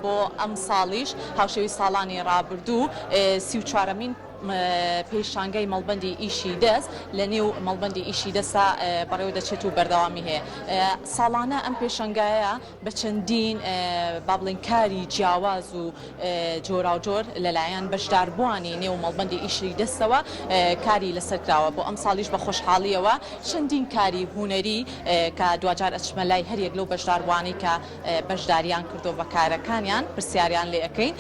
بۆ ئەمساڵیش هاوشێوەی ساڵانی ڕابردوو 34مین پێشانگای مەڵبەندی ئیشی دەست لە نێو مەڵبەندی ئیشی دەستا بەڕێوە دەچێت و بەردەوامی هەیە. ساڵانە ئەم پێشانگایە بە چەندین با بڵێین کاری جیاواز و جۆراوجۆر لەلایەن بەشداربووانی نێو مەڵبەندی ئیشی دەستەوە کاری لەسەر کراوە، بۆ ئەمساڵیش بە خۆشحاڵییەوە چەندین کاری هونەری کە دواجار ئەچمە لای هەریەک لەو بەشداربووانەی کە بەشداریان کردووە بە کارەکانیان پرسیاریان لێ ئەکەین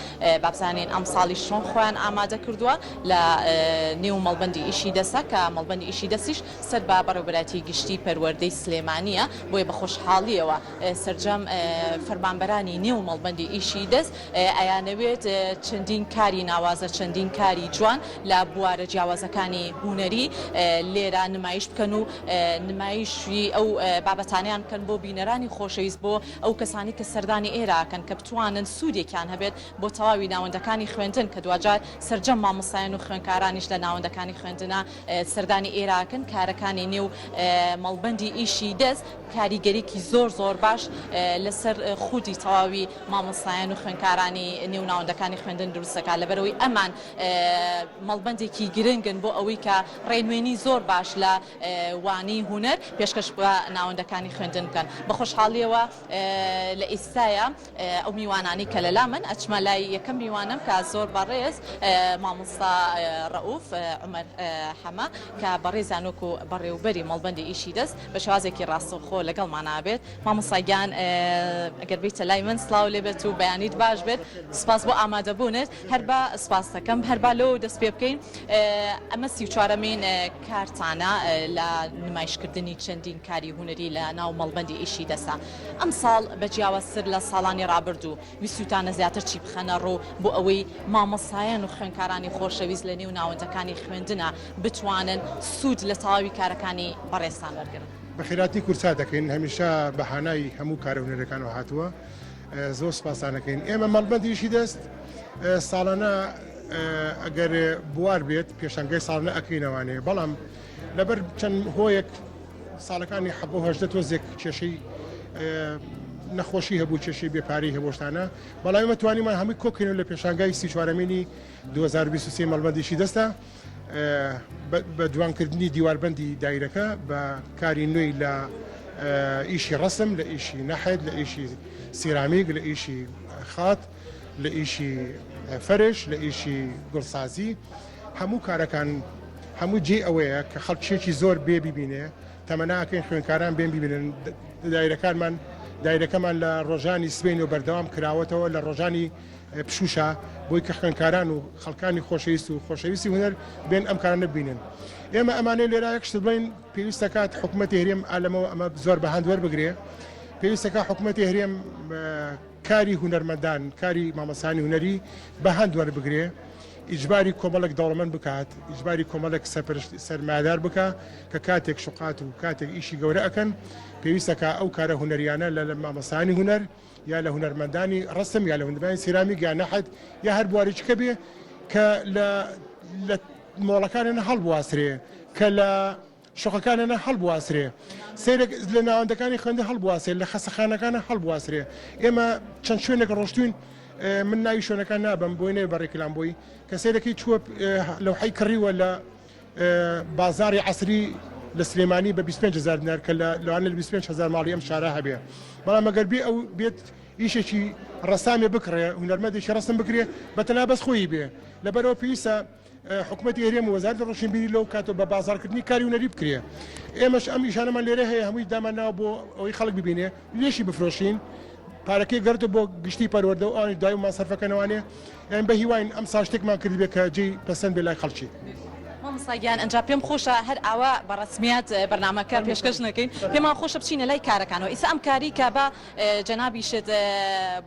با بزانین ئەمساڵیش چۆن خۆیان ئامادە کردووە لە نێو مەڵبەندی ئیشی دەستە کە مەڵبەندی ئیشی دەستیش سەر بە بەڕێوەبەرایەتی گشتی پەروەردەی سلێمانییە، بۆیە بە خۆشحاڵییەوە سەرجەم فەرمانبەرانی نێو مەڵبەندی ئیشی دەست ئەیانەوێت چەندین کاری ناوازە، چەندین کاری جوان لە بوارە جیاوازەکانی هونەری لێرە نمایش بکەن و نمایشی ئەو بابەتانەیان بکەن بۆ بینەرانی خۆشەویست، بۆ ئەو کەسانەی کە سەردانی ئێرە ئەکەن کە بتوانن سوودێکیان هەبێت بۆ تەواوی ناوەندەکانی خوێندن کە دواجار سەرجەم مامۆستایان و خوێندکارانیش لە ناوەندەکانی خوێندنا سەردانی ئێراکن، کارەکانی نێو مەڵبەندی ئیشی دەست کاریگەریی زۆر زۆر باش لەسەر خودی تەواوی مامۆستایان و خوێندکارانی نێو ناوەندەکانی خوێندن دروست دەکات، لەبەرئەوەی ئەمان مەڵبەندێکی گرنگن بۆ ئەوەی کە ڕێنوێنی زۆر باش لە وانەی هونەر پێشکەش بە ناوەندەکانی خوێندن بکەن. بە خۆشحاڵییەوە لە ئیستایا ئەو میوانانەی کە لەلامن ئەچمە لای یەکەم میوانم کە زۆر بەڕێز مامۆستا ڕەئوف عومەر حەمە کە بەڕێزیان وەکو بەڕێوبەری مەڵبەندی ئیشی دەست بە شێوازێکی ڕاستەوخۆ لەگەڵمانا بێت. مامۆستا گیان ئەگەر بێیتە لای من سڵاو لێ بێت و بەیانیت باش بێت سوپاس بۆ ئامادەبوونت هەر با سوپاست دەکەم هەر با لەوەوە دەست پێ بکەین ئەمە 34مین کارتانە لە نمایشکردنی چەندین کاری هونەری لە ناو مەڵبەندی ئیشی دەسا ئەمساڵ بە جیاوازتر لە ساڵانی ڕابردوو ویستووتانە زیاتر چی بخەنە ڕوو بۆ ئەوەی مامۆستایان و خوێندکارانی خۆشەویست لە نێو ناوەندەکانی خوێندنا بتوانن سوود لە تەواوی کارەکانی بەڕێزتان وەرگرن؟ بەخێرهاتنی کوردسات دەکەین، هەمیشە بە هانای هەموو کارە هونەریەکانەوە هاتووە، زۆر سوپاستان ئەکەین. ئێمە مەڵبەندی ئیشی دەست ساڵانە ئەگەر بوار بێت پێشانگای ساڵانە ئەکەینەوانێ، بەڵام لەبەر چەند هۆیەک ساڵەکانی حەڤدە و 18 تۆزێک کێشەی نەخۆشی هەبوو، کێشەی بێپارەی هەبوو شتانە، بەڵام ئێمە توانیمان هەمووی کۆکەینەوە لە پێشانگای 34مینی 2023 مەڵبەندیشی دەستە بە جوانکردنی دیواربەندی دایرەکە بە کاری نوێی لە ئیشی ڕەسم، لە ئیشی نەحت، لە ئیشی سیرامیک، لە ئیشی خات، لە ئیشی فەرش، لە ئیشی گوڵسازی، هەموو کارەکان هەموو جێی ئەوەیە کە خەڵکیەکی زۆر بێ بیبینێ، تەمەنا ئەکەین خوێندکاران بێن بیبینن، دایرەکانمان دایرەکەمان لە ڕۆژانی سبەینەوە بەردەوام کراوەتەوە لە ڕۆژانی پشووشە بۆی کە خوێندکاران و خەڵکانی خۆشەویست و خۆشەویستی هونەر بێن ئەم کارانە ببینن. ئێمە ئەمانەی لێرە یەک شت بڵێین پێویستە کات حکومەتی هەرێم ئالەمەوە ئەمە زۆر بە هەند وەربگرێ پێویستە کە حکومەتی هەرێم کاری هونەرمەندان کاری مامۆستایانی هونەری بە هەند وەربگرێ ئیجباری کۆمەڵێک دەوڵەمەند بکات ئیجباری کۆمەڵێک سەرپەرشت سەرمایەدار بکا کە کاتێک شوقات و کاتێک ئیشی گەورە ئەکەن پێویستە کە ئەو کارە هونەریانە لە مامۆستایانی هونەر یا لە هونەرمەندانی ڕەسم یا لە هونەرمەندانی سیرامیک یا نەحت یا هەر بوارێکی کە بێ کە لە لە مۆڵەکانیان هەڵبواسرێ کە لە شوقەکانیان هەڵبواسرێ سەیرێک لە ناوەندەکانی خوێندن هەڵبواسێ لە خەسەخانەکانە هەڵبواسرێ ئێمە چەند شوێنێک ڕۆشتوین من ناوی شوێنەکان نابەم بۆی نەوێ بە ڕیکلام بۆی کە سەیرەکەی چووە لەوحەی کڕیوە لە بازاڕی عەسری لە سلێمانی بە 25 هەزار دینار کە لە لەوانە لە 25 هەزار ماڵی ئەم شارە هەبێ بەڵام ئەگەر بێ ئەو بێت ئیشێکی ڕەسامێ بکڕێ هونەرمەندێکی ڕەسم بکرێ بە تەنها بەس خۆی بێ لەبەرەوە پێویستە حکومەتی هەرێم و وەزارەتی ڕۆشنبیری لەو کاتەوە بە بازاڕکردنی کاری هونەری بکرێ ئێمەش ئەم ئیشانەمان لێرە هەیە هەمووی دامان ناوە بۆ ئەوەی خەڵک ببینێ لێشی بفرۆشین پارەکەی گەرتە بۆ گشتی پەروەردە و ئەوانیش دوای مەسرەفەکەنەوانێ یان بە هیواین ئەمساڵ شتێکمان کردبێ کە جێی پەسەند بێ لای خەڵکی. مامۆستا گیان ئەنجا پێم خۆشە هەر ئاوا بە ڕەسمیات بەرنامەکە پێشکەش نەکەین پێمان خۆشە بچینە لای کارەکانەوە ئیسا ئەم کاری کە بە جەنابیشت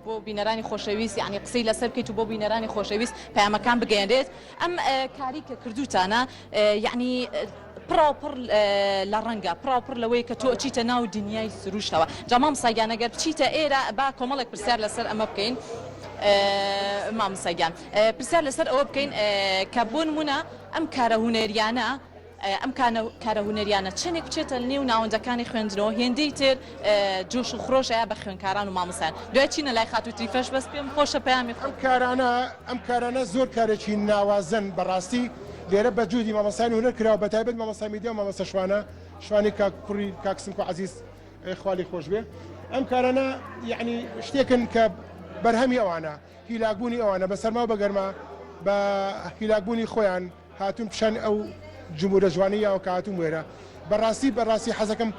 بۆ بینەرانی خۆشەویست یانی قسەی لەسەر بکەیت و بۆ بینەرانی خۆشەویست پەیامەکان بگەیەنرێت ئەم کاری کە کردوتانە یعنی پڕاوپڕ لە ڕەنگە پڕاوپڕ لەوەی کە تۆ ئەچیتە ناو دنیای سروشتەوە جا مامۆستا گیان ئەگەر بچیتە ئێرە با کۆمەڵێک پرسیار لەسەر ئەمە بکەین مامۆستا گیان پرسیار لەسەر ئەوە بکەین کە بۆ نمونە ئەم کارە هونەریانە. ئەم کارە هونەریانە چەندێک بچێتە نێو ناوەندەکانی خوێندنەوە هێندەی تر جۆش و خرۆش ئەیا بە خوێندکاران و مامۆستایان. دوای چینە لای خاتوو تریفەش بەس پێم خۆشە پەیامی خۆت. ئەم کارانە ئەم کارانە زۆر کارێکی ناوازەن بەڕاستی لێرە بە جوهدی مامۆستایانی هونەر کراوە بەتایبەت مامۆستا میدیا و مامۆستا شوانە شوانی کاک کوڕی کاک سمکۆ عەزیز خوا لێی خۆش بێ ئەم کارانە یەعنی شتێکن کە بەرهەمی ئەوانە هیلاکبوونی ئەوانە بە سەرما و بە گەرما بە هیلاکبوونی خۆیان هاتوون پیشانی ئەو جمورە جوانەی یاوە کە هاتووم وێرە بەڕاستی بەڕاستی حەزەکەم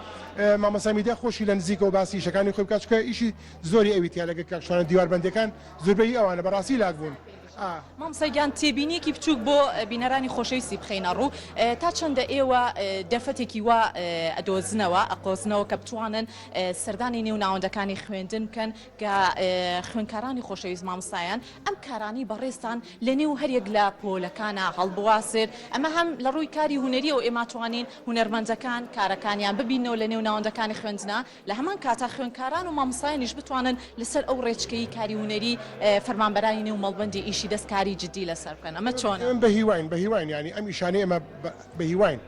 مامۆستا میدیا خۆشی لە نزیکەوە باسی ئیشەکانی خۆی بکات چونکە ئیشی زۆری ئەوی تیا لەگەر کاک شوانە دیواربەندیەکان زۆربەی ئەوانە بەڕاستی لاک بوون ئا. مامۆستا گیان تێبینیەکی بچوک بۆ بینەرانی خۆشەویستی بخەینە ڕوو تا چەندە ئێوە دەرفەتێکی وا ئەدۆزنەوە ئەقۆزنەوە کە بتوانن سەردانی نێو ناوەندەکانی خوێندن بکەن کە خوێندکارانی خۆشەویست مامۆستایان ئەم کارانەی بەڕێزتان لە نێو هەریەک لە پۆلەکانا هەڵبواسێت، ئەمە هەم لە ڕووی کاری هونەریەوە ئێمە توانین هونەرمەندەکان کارەکانیان ببیننەوە لە نێو ناوەندەکانی خوێندنا، لە هەمان کاتا خوێندکاران و مامۆستایانیش بتوانن لەسەر ئەو ڕێچکەی کاری هونەری فەرمانبەرانی نێو مەڵبەندی ئیشی دەست کاری جدی لەسەر بکەن، ئەمە چۆنە؟ ئێمە بە هیواین، بە هیواین یانی ئەم ئیشانەی ئێمە بە هیواین.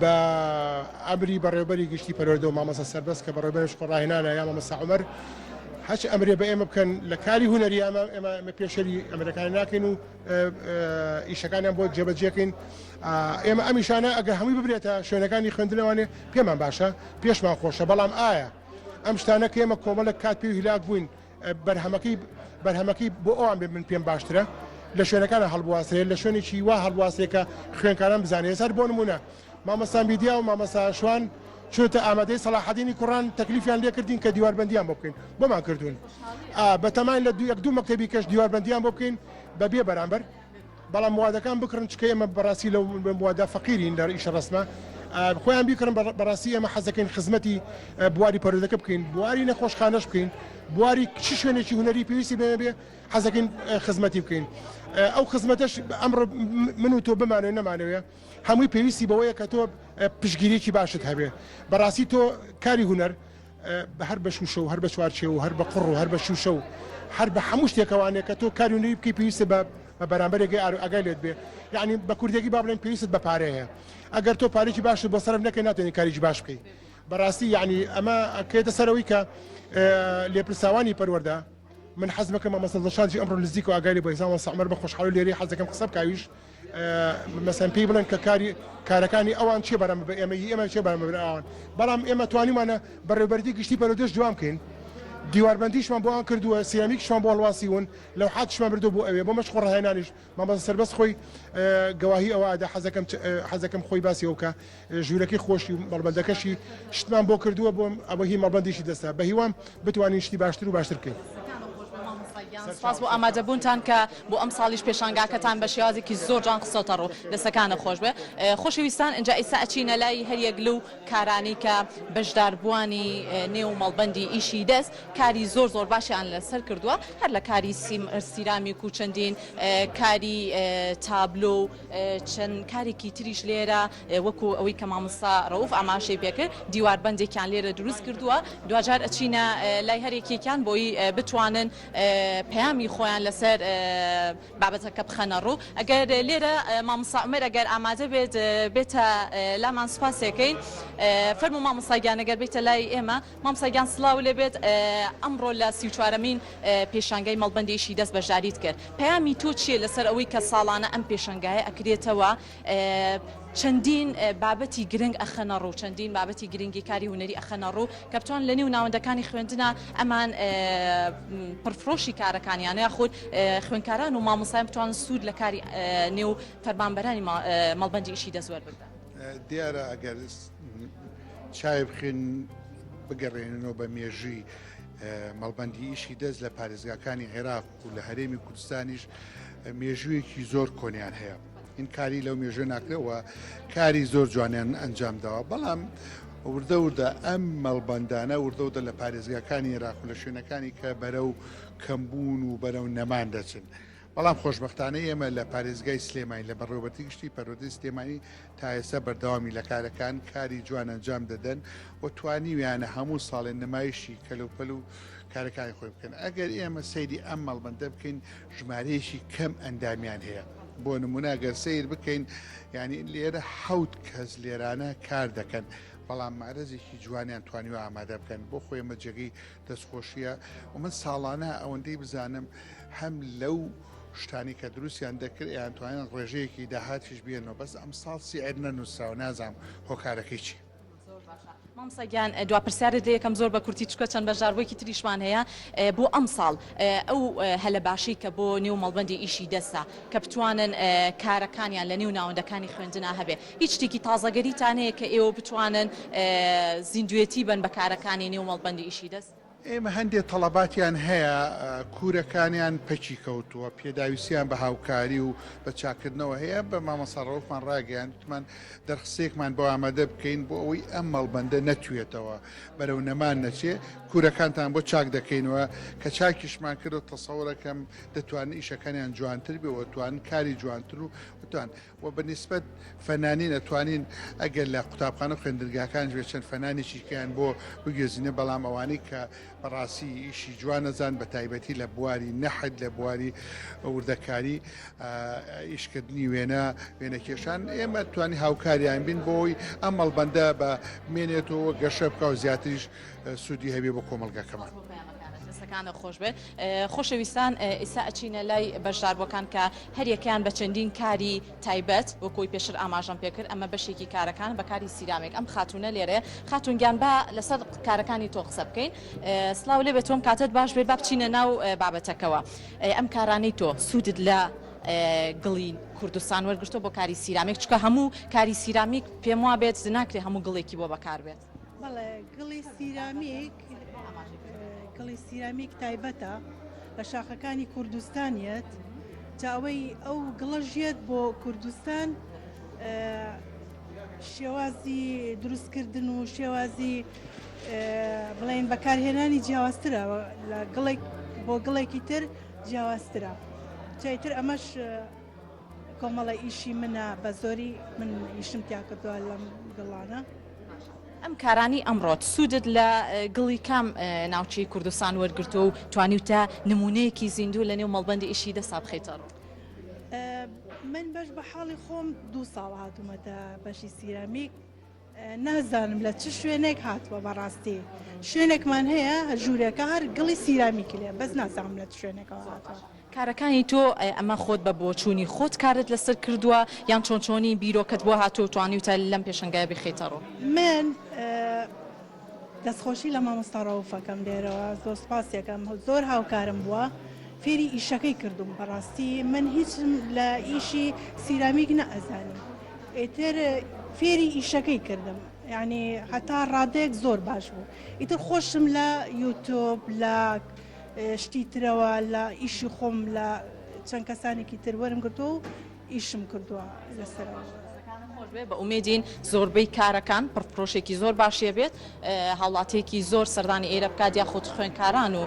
بە ئەمری بەڕێوبەری گشتی پەروەردە و مامۆستا سەربەست کە بەڕێوبەرش خۆ ڕاهێنانە یا مامۆستا عومەر هەچ ئەمرێ بە ئێمە بکەن لە کاری هونەری ئەمە ئێمە ئێمە پێشەری ئەمرەکان ناکەین و ئیشەکانیان بۆ جێبەجێکەین ئێمە ئەم ئیشانە ئەگەر هەمووی ببرێتە شوێنەکانی خوێندنەوانێ پێمان باشە پێشمان خۆشە بەڵام ئایا ئەم شتانە کە ئێمە کۆمەڵێک کات پێ هیلاک بووین بەرهەمەکەی بەرهەمەکەی بۆ ئەوان بێت من پێم باشترە لە شوێنەکانە هەڵبواسرێت لە شوێنێکی وا هەڵبواسرێت کە خوێنکاران بزانێت ئێستا بۆ نمونە مامۆستا میدیا و مامۆستا شوان چونەتە ئامادەی سەڵاحەدینی کوڕان تەکلیفیان لێکردین کە دیواربەندیان بۆ بکەین بۆمان کردوون بەتەماین لە دوو یەک دوو مەکتەبی کەش دیواربەندیان بۆ بکەین بە بێ بەرامبەر بەڵام موادەکان بکڕن چکە ئێمە بەڕاستی لەو موادە فەقیرین لە ئیشە ڕەسمە خۆیان بیکڕن بەڕاستی ئێمە حەزەکەین خزمەتی بواری پەروەردەکە بکەین بواری نەخۆشخانەش بکەین بواری چ شوێنێکی هونەری پێویستی بێ بێ حەزەکەین خزمەتی بکەین ئەو خزمەتەش ئەمڕۆ من و تۆ بمانەوێ نەمانەوێ هەمووی پێویستی بەوەیە کە تۆ پشگیریی باشت هەبێ بەڕاستی تۆ کاری هونەر هەر بە شوشە و هەر بە چوارچێوە و هەر بە قوڕ و هەر بە شوشە و هەر بە هەموو شتێکەوانێ کە تۆ کاری هونەری بکەی پێویستە بە بە بەرامبەرێکی ئار ئاگای لێت بێ یعنی بە کوردێکی با بڵێن پێویستت بە پارەیە هەیە ئەگەر تۆ پارێکی باشت بۆ سەرف نەکەی ناتوانانی کارێکی باش بکەی بەڕاستی یعنی ئەمە کێتە سەرەوەی کە لێپرساوانی پەروەردە من حەز بکەم مامۆستا دڵشادی ئەمڕۆ نزیک و ئاگای لێ بۆ مامۆستا عومەر بە خۆشحاڵی لێرەی حەز دەکەم قسە بکاویش مەسەن پێی بڵێن کە کاری کارەکانی ئەوان چێ بەرامبەر بە ئێمە هی ئێمە چێ بەرامبەر بە ئەوان بەڵام ئێمە توانیمانە بەڕێوبەرتی گشتی پەروەردەش جوان بکەین دیواربەندیشمان بۆ ئەوان کردووە سیرامیکشمان بۆ هەڵواسیون لەوحاتیشمان بردووە بۆ ئەوێ بۆ مەشق و ڕاهێنانیش مامۆستا سەربەست خۆی گەواهی ئەوە ئەدا حەزەکەم حەزەکەم خۆی باسی ئەو بکا ژوورەکەی خۆشی و مەڵبەندەکەشی شتمان بۆ کردووە بۆ ئەوە هی مەڵبەندیشی دەستە بە هیوام بتوانین شتی باشتر و باشتر بکەین. سپاس بۆ ئامادەبوونتان کە بۆ ئەمساڵیش پێشانگاکەتان بە شێوازێکی زۆر جوان خستۆتە ڕوو. دەستەکانت خۆش بێ. خۆشەویستان ئینجا ئیستا ئەچینە لای هەریەک لەو کارانەی کە بەشداربووانی نێو مەڵبەندی ئیشی دەست کاری زۆر زۆر باشیان لەسەر کردووە هەر لە کاری سیرامیک و چەندین کاری تابلۆ و چەند کارێکی تریش لێرە وەکو ئەوەی کە مامۆستا ڕەئوف ئاماژەی پێکرد دیواربەندێکیان لێرە دروست کردووە دواجار ئەچینە لای هەرێکێکیان بۆی بتوانن پەیامی خۆیان لەسەر بابەتەکە بخەنە ڕوو ئەگەر لێرە مامۆستا عومەر ئەگەر ئامادە بێت بێتە لامان سوپاسێکەین فەرموو مامۆستا گیان ئەگەر بێتە لای ئێمە مامۆستا گیان سڵاو لێبێت ئەمڕۆ لە 34مین پێشانگای مەڵبەندی ئیشی دەست بەشداریت کرد پەیامی تۆ چییە لەسەر ئەوەی کە ساڵانە ئەم پێشەنگایە ئەکرێتەوە چەندین بابەتی گرنگ ئەخەنە ڕوو چەندین بابەتی گرنگی کاری هونەری ئەخەنە ڕوو کە بتوان لە نێو ناوەندەکانی خوێندنا ئەمان پڕفرۆشی کارەکانیان یاخود خوێندکاران و مامۆستایان بتوان سوود لە کاری نێو فەرمانبەرانی مەڵبەندی ئیشی دەست وەربگرن. دیارە ئەگەر چاوی بخوێن بگەڕێنەوە بە مێژووی مەڵبەندی ئیشی دەست لە پارێزگاکانی عێراق و لە هەرێمی کوردستانیش مێژوویەکی زۆر کۆنیان هەیە ئینکاری لەو مێژوە ناکرێەوە کاری زۆر جوانیان ئەنجام داوە بەڵام وردە وردە ئەم مەڵبەندانە وردەوردە لە پارێزگاکانی عێراق و لە شوێنەکانی کە بەرەو کەمبوون و بەرەو نەمان دەچن. بەڵام خۆشبەختانە ئێمە لە پارێزگای سلێمانی لە بەڕێوەبەرتی گشتی پەروەردەی سلێمانی تا ئێستا بەردەوامی لە کارەکان کاری جوان ئەنجام دەدەن و توانیویانە هەموو ساڵێ نمایشی کەلوپەل و کارەکانی خۆی بکەن ئەگەر ئێمە سەیری ئەم مەڵبەندە بکەین ژمارەیەکی کەم ئەندامیان هەیە. بۆ نمونە گەر سەیر بکەین یعنی لێرە حەوت کەس لێرانە کار دەکەن بەڵام مەعرەزێکی جوانیان توانیوە ئامادە بکەن بۆ خۆی ئەمە جێگەی دەستخۆشیە و من ساڵانە ئەوەندەی بزانم هەم لەو شتانی کە دروستیان دەکرد یان توانیان ڕێژەیەکی داهاتیش بێنەوە بەس ئەمساڵ سیعر نەنووسراوە نازانم هۆکارەکەی چی. زۆر باشە مامۆستا گیان دوا پرسیارت لێ یەکەم زۆر بە کورتی چونکە چەند بەشداربوویەکی تریشمان هەیە بۆ ئەمساڵ ئەو هەلە باشەی کە بۆ نێو مەڵبەندی ئیشی دەستە کە بتوانن کارەکانیان لە نێو ناوەندەکانی خوێندنا هەبێ هیچ شتێکی تازەگەریتان هەیە کە ئێوە بتوانن زیندوێتی بەن بە کارەکانی نێو مەڵبەندی ئیشی دەست؟ ئێمە هەندێ تەڵەباتیان هەیە کورەکانیان پەکی کەوتووە پێداویستیان بە هاوکاری و بە چاکردنەوە هەیە بە مامۆستا ڕەوفمان ڕاگەیاند وتمان دەرخسێکمان بۆ ئامادە بکەین بۆ ئەوەی ئەم مەڵبەندە نەتوێتەوە بەرەو نەمان نەچێ کورەکانتان بۆ چاک دەکەینەوە کە چاکیشمان کرد و تەسەورەکەم دەتوانن ئیشەکانیان جوانتر بێ و توان کاری جوانتر و وتوان و بە نیسبەت فەنانین ئەتوانین ئەگەر لە قوتابخانە و خوێندنگاکانیش بێت چەند فەنانێکی کەیان بۆ بگوێزینە بەڵام ئەوانەی کە بەڕاستی ئیشی جوان ئەزان بە تایبەتی لە بواری نەحت لە بواری وردەکاری ئیشکردنی وێنە وێنەکێشان ئێمە توانی هاوکاریان بین بۆی ئەم مەڵبەندە بە بمێنێتەوە گەشە بکە و زیاتریش سوودی هەبێ بۆ کۆمەڵگەکەمان. دەستەکانت خۆش بێت خۆشەویستان ئیستا ئەچینە لای بەشداربووەکان کە هەریەکەیان بە چەندین کاری تایبەت وەکۆی پێشتر ئاماژەم پێکرد ئەمە بەشێکی کارەکان بە کاری سیرامێک ئەم خاتوونە لێرەیە خاتوون گیان با لەسەر کارەکانی تۆ قسە بکەین سڵاو لێ بێت تۆم کاتت باش بێت با بچینە ناو بابەتەکەوە ئەم کارانەی تۆ سوودت لە گڵی کوردستان وەرگرتووە بۆ کاری سیرامێک چونکە هەموو کاری سیرامیک پێم وابێت ناکرێت هەموو گڵێکی بۆ بەکار بێت. بەڵێ گڵی سیرامیک گڵی سیرامیک تایبەتە لە شاخەکانی کوردستان یەت جا ئەوەی ئەو گڵە ژێت بۆ کوردستان شێوازی دروستکردن و شێوازی بڵێن بەکارهێنانی جیاوازترە لە گڵێک بۆ گڵێکی تر جیاوازترە جایتر ئەمەش کۆمەڵە ئیشی منە بە زۆری من ئیشم تیا کردووە لەم گڵانە. ئەم کارانەی ئەمڕۆت سوودت لە گڵی کام ناوچەی کوردستان وەرگرتووە و توانیوتە نموونەیەکی زیندوو لە نێو مەڵبەندی ئیشی دەستا بخەیتە ڕوو؟ من بەش بە حاڵی خۆم دوو ساڵە هاتوومەتە بەشی سیرامیک نازانم لە چ شوێنێک هاتووە بەڕاستی شوێنێکمان هەیە ژوورێکە هەر گڵی سیرامیکی لێ بەس نازانم لە چ شوێنێکەوە هاتووە. کارەکانی تۆ ئەمە خۆت بە بۆچوونی خۆت کارت لەسەر کردووە یان چۆن چۆنی بیرۆکەت بۆ هاتووە و توانیوتە لەم پێشەنگایە بیخەیتە ڕوو؟ من دەستخۆشی لە مامۆستا ڕەوف ئەکەم لێرەوە زۆر سوپاسی ئەکەم زۆر هاوکارم بووە فێری ئیشەکەی کردووم بەڕاستی من هیچم لە ئیشی سیرامیک نەئەزانی ئیتر فێری ئیشەکەی کردم یعنی هەتا ڕادەیەک زۆر باش بوو ئیتر خۆشم لە یوتوب لە شتی ترەوە لە ئیشی خۆم لە چەند کەسانێکی تر وەرم گرتووە و ئیشم کردووە لەسەرەوە. دەستەکانت خۆش بێت بە ئومێدین زۆربەی کارەکان پڕفرۆشێکی زۆر باشیە بێت هاوڵاتیەکی زۆر سەردانی ئێرە بکات یاخود خوێنکاران و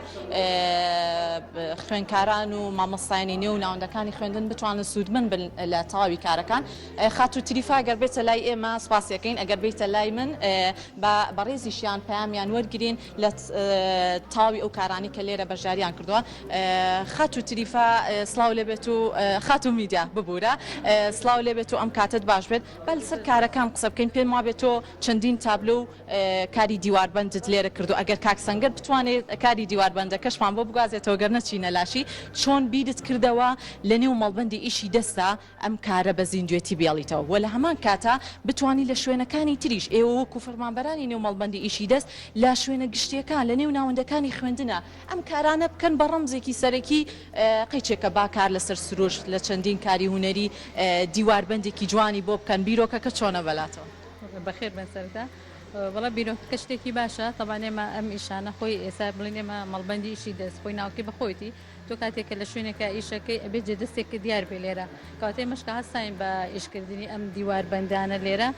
خوێنکاران و مامۆستایانی نێو ناوەندەکانی خوێندن بتوانن سوودمەند بن لە تەواوی کارەکان خاتوو تریفا گەر بێتە لای ئێمە سوپاسیەکەین ئەگەر بێیتە لای من با بەڕێزیشیان پەیامیان وەرگرین لە تەواوی ئەو کارانەی کە لێرە بەشداریان کردووە. خاتوو تریفە سڵاو لێبێت و خاتوو میدیا ببورە سڵاو لێبێت و ئەم کاتەت باش بێت. با لەسەر کارەکان قسە بکەین پێم وابێت تۆ چەندین تابلۆ و کاری دیواربەندت لێرە کردووە ئەگەر کاک سەنگەر بتوانێت کاری دیواربەندەکەشمان بۆ بگوازێتەوە گەر نەچینە لاشی چۆن بیرت کردەوە لەنێو مەڵبەندی ئیشی دەستە ئەم کارە بە زیندوێتی بێڵیتەوە و لە هەمان کاتا بتوانی لە شوێنەکانی تریش ئێوە وەکو فەرمانبەرانی نێو مەڵبەندی ئیشی دەست لە شوێنە گشتیەکان لە نێو ناوەندەکانی خوێندنا ئەم کارانە بکەن بە ڕەمزێکی سەرەکی قەیچێکە با کار لەسەر سروشت لە چەندین کاری هونەری دیواربەندێکی جوانی بۆ بکەن بیرۆکەکە چۆنە بەلاتەوە؟ بەخێر بێن سەرەتا. وەڵا بیرۆکەکە شتێکی باشە تەبعەن ئێمە ئەم ئیشانە خۆی ئێستا بڵێین ئێمە مەڵبەندی ئیشی دەست خۆی ناوکی بە خۆیتی تۆ کاتێک کە لە شوێنێکا ئیشەکەی ئەبێ جێ دەستێکت دیار بێ لێرە کەواتە ئێمەش کە هەستاین بە ئیشکردنی ئەم دیوار بەندانە لێرە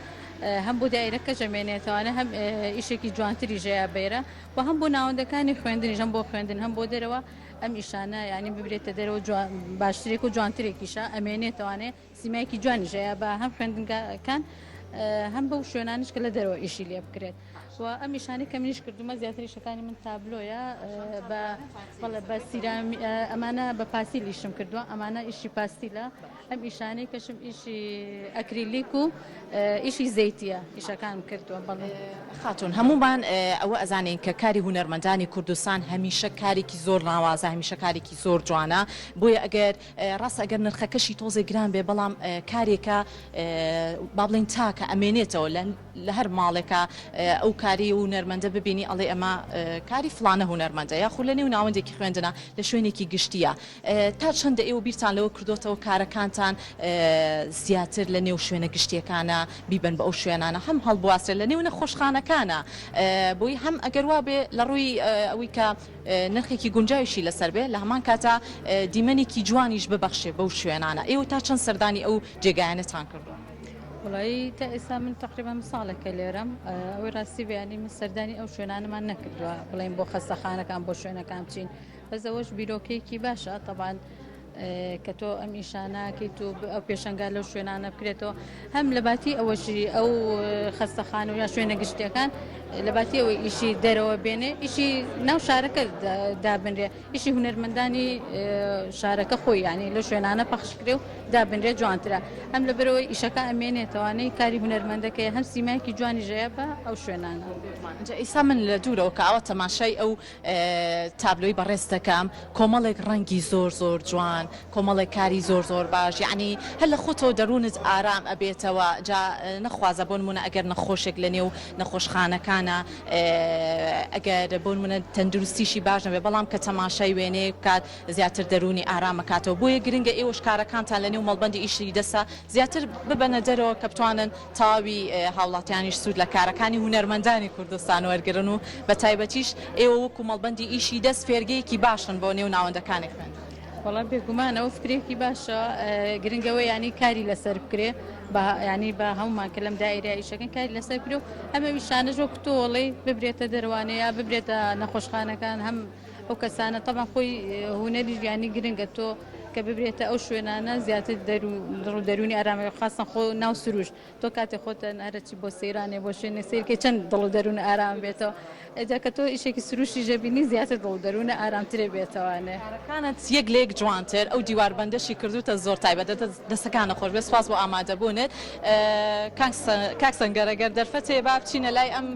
هەم بۆ دایرەکەش ئەمێنێتەوانە هەم ئیشێکی جوانتریش هەیە بێرە و هەم بۆ ناوەندەکانی خوێندنیش هەم بۆ خوێندن هەم بۆ دەرەوە ئەم ئیشانە یانی ببرێتە دەرەوە جوان باشترێک و جوانترێکیشە ئەمێنێتەوانێ سیمایەکی جوانیش هەیە بە هەم خوێندنگاکان هەم بەو شوێنانیش کە لە دەرەوە ئیشی لێ بکرێت. و ئەم ئیشانەی کە منیش کردومە زیاتر ئیشەکانی من تابلۆیە بە بەڵێ بە سیرامی ئەمانە بە پاسیل ئیشم کردووە ئەمانە ئیشی پاستیلە ئەم ئیشانەی کەشم ئیشی ئەکریلیک و ئیشی زەیتیە ئیشەکانم کردووە بەڵێ. خاتوون هەموومان ئەوە ئەزانین کە کاری هونەرمەندانی کوردستان هەمیشە کارێکی زۆر ناوازە هەمیشە کارێکی زۆر جوانە بۆیە ئەگەر ڕاستە ئەگەر نرخەکەشی تۆزێ گران بێ بەڵام کارێکە با بڵێین تاکە ئەمێنێتەوە لە لە هەر ماڵێکا ئەو کاری هونەرمەندە ببینی ئەڵێ ئەمە کاری فڵانە هونەرمەندە یاخود لە نێو ناوەندێکی خوێندنا لە شوێنێکی گشتیە تا چەندە ئێوە بیرتان لەوە کردۆتەوە کارەکانتان زیاتر لە نێو شوێنە گشتیەکانە بیبەن بە ئەو شوێنانە هەم هەڵبواسرێت لە نێو نەخۆشخانەکانە بۆی هەم ئەگەر وابێ لە ڕووی ئەوی کە نرخێکی گونجاویشی لەسەر بێ لە هەمان کاتا دیمەنێکی جوانیش ببەخشێ بەو شوێنانە ئێوە تا چەند سەردانی ئەو جێگایانەتان کردووە؟ وەڵایی تا ئێستا من تقریبا من ساڵێکە لێرەم ئەوەی ڕاستی بەیانی من سەردانی ئەو شوێنانەمان نەکردووە بڵێن بۆ خەستەخانەکان بۆ شوێنەکان بچین بەس ئەوەش بیرۆکەیەکی باشە تەبان کە تۆ ئەم ئیشانەکەیت و ئەو پێشەنگا لەو شوێنانە بکرێتەوە هەم لە باتی ئەوەشی ئەو خەستەخانە و یا شوێنە گشتیەکان لە باتی ئەوەی ئیشی دەرەوە بێنێ ئیشی ناو شارەکە دابنرێ ئیشی هونەرمەندانی شارەکە خۆی یانی لەو شوێنانە پەخش کرێ و دابنرێ جوانترە هەم لەبەرەوەی ئیشەکە ئەمێنێتەوانەی کاری هونەرمەندەکەی هەم سیمایەکی جوانی ژەیە بە ئەو شوێنانە. ئینجا ئیستا من لە دوورەوە کە ئاوا تەماشای ئەو تابلۆی بەڕێز دەکەم کۆمەڵێک ڕەنگی زۆر زۆر جوان کۆمەڵێک کاری زۆر زۆر باش یەعنی هەر لە خۆتەوە دەروونت ئارام ئەبێتەوە جا نەخوازە بۆ نموونە ئەگەر نەخۆشێک لە نێو نەخۆشخانەکانە ئەگەر بۆ نموونە تەندروستیشی باش نەبێت بەڵام کە تەماشای وێنەیەک بکات زیاتر دەروونی ئارام ئەکاتەوە بۆیە گرنگە ئێوەش کارەکانتان لە نێو مەڵبەندی ئیشی دەستە زیاتر ببەنە دەرەوە کە بتوانن تەواوی هاوڵاتیانیش سوود لە کارەکانی هونەرمەندانی کوردستان وەرگرن و بە تایبەتیش ئێوە وەکو مەڵبەندی ئیشی دەست فێرگەیەکی باشن بۆ نێو ناوەندەکانی خوێندن. وەڵا بێگومان ئەوە فکرەیەکی باشە گرنگ ئەوەیە یانی کاری لەسەر بکرێ بە یانی بە هەمومان کە لەم دایرە ئیشەکەن کاری لەسەر بکرێ و هەم ئەویشانەش وەک تۆ ئەڵێی ببرێتە دەروانێ یا ببرێتە نەخۆشخانەکان هەم ئەو کەسانە تەبعەن خۆی هونەریش یانی گرنگە تۆ کە ببرێتە ئەو شوێنانە زیاتر دەروون دەروونی ئارامە خاستن خۆ ناو سروشت تۆ کاتێ خۆتە هەرچی بۆ سەیرانێ بۆ شوێنێ سەیرکەی چەند دڵ و دەروون ئارام بێتەوە ئەجا کە تۆ ئیشێکی سروشتی ژەبینی زیاتر دڵ و دەروونە ئارامترێ بێتەوانێ. کارەکانت یەک لە یەک جوانتر ئەو دیواربەندەشی کردووتە زۆر تایبەتە دەستەکانت خۆش بێت سوپاس بۆ ئامادەبوونت کاک سەنگەر گەر دەرفەت هەیە با بچینە لای ئەم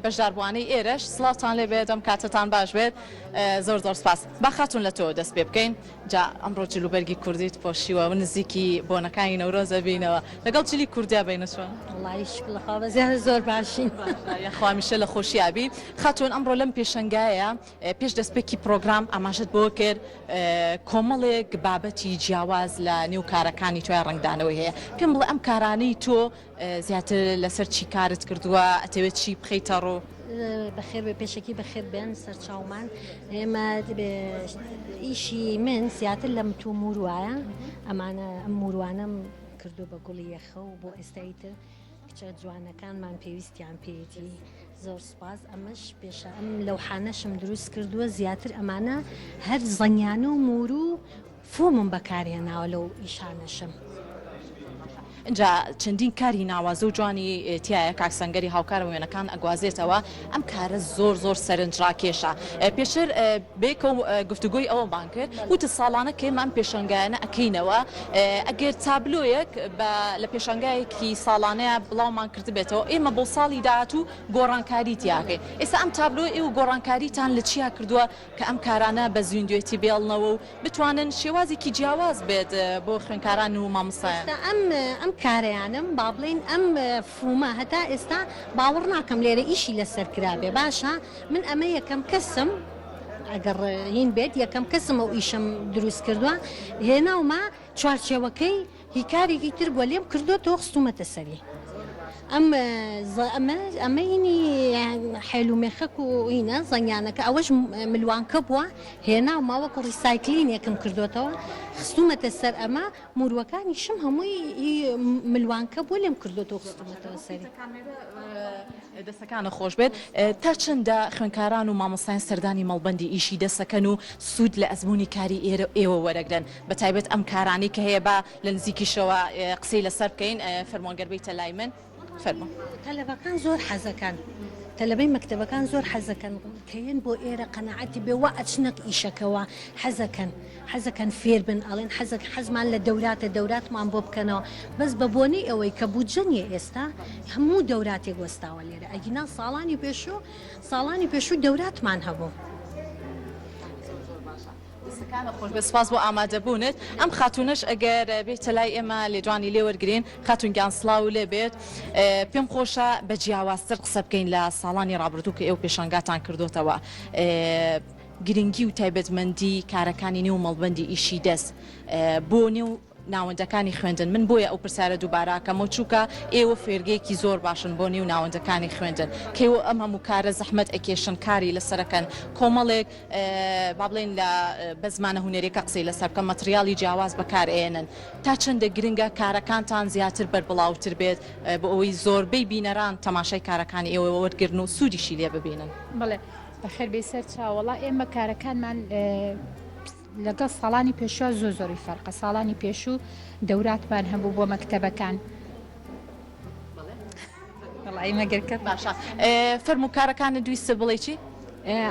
بەشداربووانەی ئێرەش سڵاوتان لێ بێت ئەم کاتەتان باش بێت زۆر زۆر سپاس با خاتوون لە تۆوە دەست پێ بکەین جا ئەمڕۆ جلوبەرگی کوردیت پۆشیوە و نزیکی بۆنەکانی نەورۆز ئەبینەوە لەگەڵ جلی کوردیا بینە چۆن؟ وەڵایی شوکر لە خوا بەس زۆر باشین. باشە یاخوا هەمیشە لە خۆشیا بی. خاتوون ئەمڕۆ لەم پێشەنگایە پێش دەستپێکی پڕۆگرام ئاماژەت بەوە کرد کۆمەڵێک بابەتی جیاواز لە نێو کارەکانی تۆیا ڕەنگدانەوەی هەیە پێم بڵێ ئەم کارانەی تۆ زیاتر لەسەر چی کارت کردووە ئەتەوێت چی بخەیتە ڕوو؟ بەخێر بێ پێشەکی بەخێر بێن سەرچاومان ئێمە ئیشی من زیاتر لە متو موروایە ئەمانە ئەم موروانەم کردو بە گوڵی یەخە و بۆ ئێستایی تر کچە جوانەکانمان پێویستیان پێیەتی زۆر سپاس ئەمەش پێشە ئەم لەوحانەشم دروست کردووە زیاتر ئەمانە هەر زەنگیانە و مورو فۆمم بەکارهێناوە لەو ئیشانەشم. ئینجا چەندین کاری ناوازە و جوانی تیایە کاک سەنگەری هاوکارم وێنەکان ئەگوازێتەوە ئەم کارە زۆر زۆر سەرنج ڕاکێشە پێشتر بەیەکەوە گفتوگۆی ئەوەمان کرد وتت ساڵانە کە ئێمە ئەم پێشەنگایانە ئەکەینەوە ئەگەر تابلۆیەک بە لە پێشانگایەکی ساڵانەیە بڵاومان کردبێتەوە ئێمە بۆ ساڵی داهاتوو گۆڕانکاری تیاکەین ئێستا ئەم تابلۆ ئێوە گۆڕانکاریتان لە چیا کردووە کە ئەم کارانە بە زیندوێتی بێڵنەوە و بتوانن شێوازێکی جیاواز بێت بۆ خوێندکاران و مامۆستایان. ئێستا ئەم ئەم کارەیانم با بڵێین ئەم فومە هەتا ئێستا باوەڕ ناکەم لێرە ئیشی لەسەر کرابێ باشە من ئەمە یەکەم کەسم ئەگەڕ هین بێت یەکەم کەسم ئەو ئیشەم دروست کردووە هێناومە چوارچێوەکەی هی کارێکی تر بووە لێم کردۆتەوە خستومەتە سەری ئەم ئەمە ئەمە هینی حێل و مێخەک و هینە زەنگیانەکە ئەوەش ملوانکە بووە هێناومە وەکو ڕیسایکلینێکم کردۆتەوە خستومەتە سەر ئەمە موروەکانیشم هەمووی هی ملوانکە بووە لێم کردۆتەوە خستومەتەوە سەری. دەستەکانت خۆش بێت. تا چەندە خوێندکاران و مامۆستایان سەردانی مەڵبەندی ئیشی دەستەکەن و سوود لە ئەزموونی کاری ئێرە ئێوە وەرەگرن بە تایبەت ئەم کارانەی کە هەیە با لە نزیکیشەوە قسەی لەسەر بکەین فەرموو گەر بێیتە لای من فەرموو. تەلەبەکان زۆر حەزەکەن. تەلەبەی مەکتەبەکان زۆر حەزەکەن کە یەن بۆ ئێرە قەناعەتی بێ وا ئەچنە ئیشەکەوە حەزەکەن حەزەکەن فێر بن ئەڵێن حەزەک حەزمان لە دەوراتە دەوراتمان بۆ بکەنەوە بەس بە بۆنەی ئەوەی کە بودجە نیە ئێستا هەموو دەوراتێک وەستاوە لێرە ئەگینا ساڵانی پێشوو ساڵانی پێشوو دەوراتمان هەبوو. دەستەکانت خۆش بێت سوپاس بۆ ئامادەبوونت ئەم خاتوونەش ئەگەر بێیتە لای ئێمە لێدوانی لێ وەرگرین خاتوون گیان سڵاوو لێ بێت پێم خۆشە بە جیاوازتر قسە بکەین لە ساڵانی ڕابردوو کە ئێوە پێشانگاتان کردۆتەوە گرنگی و تایبەتمەندی کارەکانی نێو مەڵبەندی ئیشی دەست بۆ نێو ناوەندەکانی خوێندن من بۆیە ئەو پرسیارە دووبارە ئەکەمەوە چوکە ئێوە فێرگەیەکی زۆر باشن بۆ نێو ناوەندەکانی خوێندن کە ئێوە ئەم هەموو کارە زەحمەت ئەکێشن کاری لەسەر ئەکەن کۆمەڵێک با بڵێین لە بە زمانە هونەریەکە قسەی لەسەر بکەم مەتریاڵی جیاواز بەکار ئەیەنن تا چەندە گرنگە کارەکانتان زیاتر بەربڵاوتر بێت بۆ ئەوەی زۆربەی بینەران تەماشای کارەکانی ئێوە وەرگرن و سوودیشی لێ ببینن. بەڵێ بەخێر بێی سەرچاو وەڵا ئێمە کارەکانمان لەگەڵ ساڵانی پێشوە زۆر زۆری فەرقە ساڵانی پێشوو دەوراتمان هەبوو بۆ مەکتەبەکان. باشە فەرموو کارەکانت ویستت بڵێی چی؟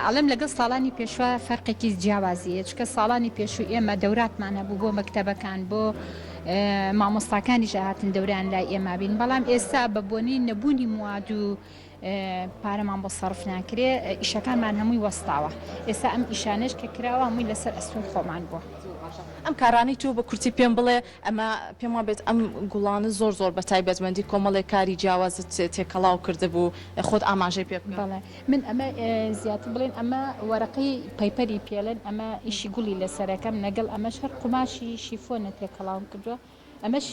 ئەڵێم لەگەڵ ساڵانی پێشوە فەرقێکی جیاوازی هەیە چونکە ساڵانی پێشوو ئێمە دەوراتمان هەبوو بۆ مەکتەبەکان بۆ مامۆستاکانیش ئەهاتن دەوریان لای ئێمە بین بەڵام ئێستا بە بۆنەی نەبوونی مواد و پارەمان بۆ سەرف ناکرێ ئیشەکانمان هەمووی وەستاوە ئێستا ئەم ئیشانەش کە کراوە هەمووی لەسەر ئەستۆی خۆمان بووە. زۆر باشە ئەم کارانەی تۆ بە کورتی پێم بڵێ ئەمە پێم وابێت ئەم گوڵانە زۆر زۆر بە تایبەتمەندی کۆمەڵێک کاری جیاوازت تێکەڵاو کردبوو خۆت ئاماژەی پێ بکە. بەڵێ من ئەمە زیاتر بڵێن ئەمە وەرەقەی پەیپەری پێڵێن ئەمە ئیشی گوڵی لەسەرەکەم لەگەڵ ئەمەش هەر قوماشی شیفۆنە تێکەڵاوم کردووە ئەمەش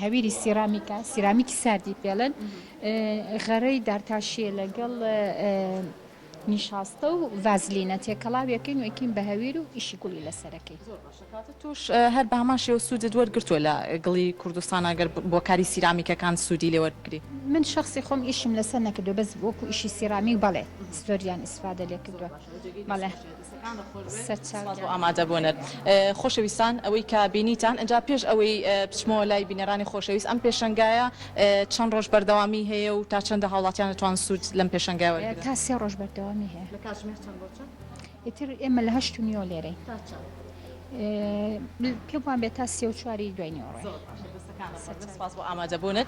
هەویری سیرامیکە، سیرامیکی ساردی پێڵێن، غەرەی دارتاشییە لەگەڵ نیشاستە و ڤازلینە تێکەڵاویەکەین و ئەیکەین بە هەویر و ئیشی گوڵی لەسەرەکەی. زۆر باشە کەواتە تۆش هەر بە هەمان شێوە سوودت وەرگرتووە لە گڵی کوردستان ئەگەر بۆ کاری سیرامیکەکان سوودی لێ وەربگری؟ من شەخسی خۆم ئیشم لەسەر نەکردووە بەس وەکو ئیشی سیرامیک بەڵێ زۆریان ئیسفادە لێ کردووە بەڵێ. سپاس بۆ ئامادەبوونت خۆشەویستان ئەوەی کە بینیتان ئینجا پێش ئەوەی بچمەوە لای بینەرانی خۆشەویست ئەم پێشەنگایە چەند ڕۆژ بەردەوامی هەیە و تا چەندە هاوڵاتیان دەتوان سوود لەم پێشەنگایە وەرگرن؟ تا سێ ڕۆژ بەردەوامی هەیە. لە کاتژمێر چەند بۆ چەند؟ ئیتر ئێمە لە هەشت و نیوە لێرەین. تا چەند؟ پێم وابێت تا سێ و چواری دوای نیوەڕۆیە. زۆر باشە دەستەکانت خۆش بێت سپاس بۆ ئامادەبوونت.